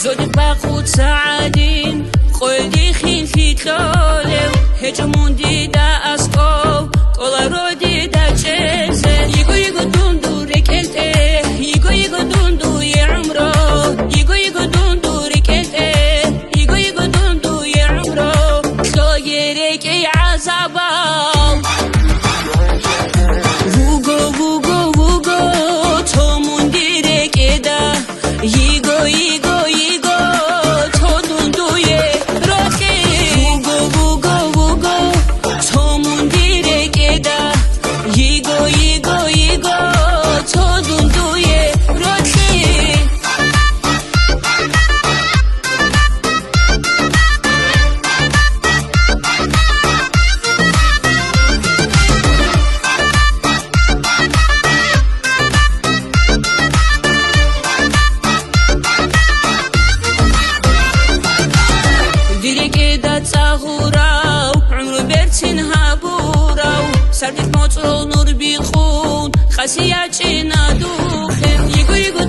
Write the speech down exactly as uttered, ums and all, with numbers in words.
Зодиб бахъуца гӀадин, къойги хинлъи кьолев, гьечӀо мун дида аскӀов, кӀоларо дида чӀезе. Йиго-йиго дун дур рекӀелде, йиго-йиго дун дуе гӀумро, йиго-йиго дун дур рекӀелде, йиго-йиго дун дуе гӀумро, лъое рекӀей гӀазабал. Вуго, вуго, вуго, цо мун дир рекӀеда, йиго, йиго, йиго, цо дун дуе рокьи. Вуго, вуго, вуго, цо мун дир рекӀеда, йиго, йиго, йиго, цо дун дуе рокьи. Дир рекӀеда цӀагъурав, гӀумру берцин гьабурав, сардилъ моцӀрол нур бикъун, къасият чӀина духе. Йиго-йиго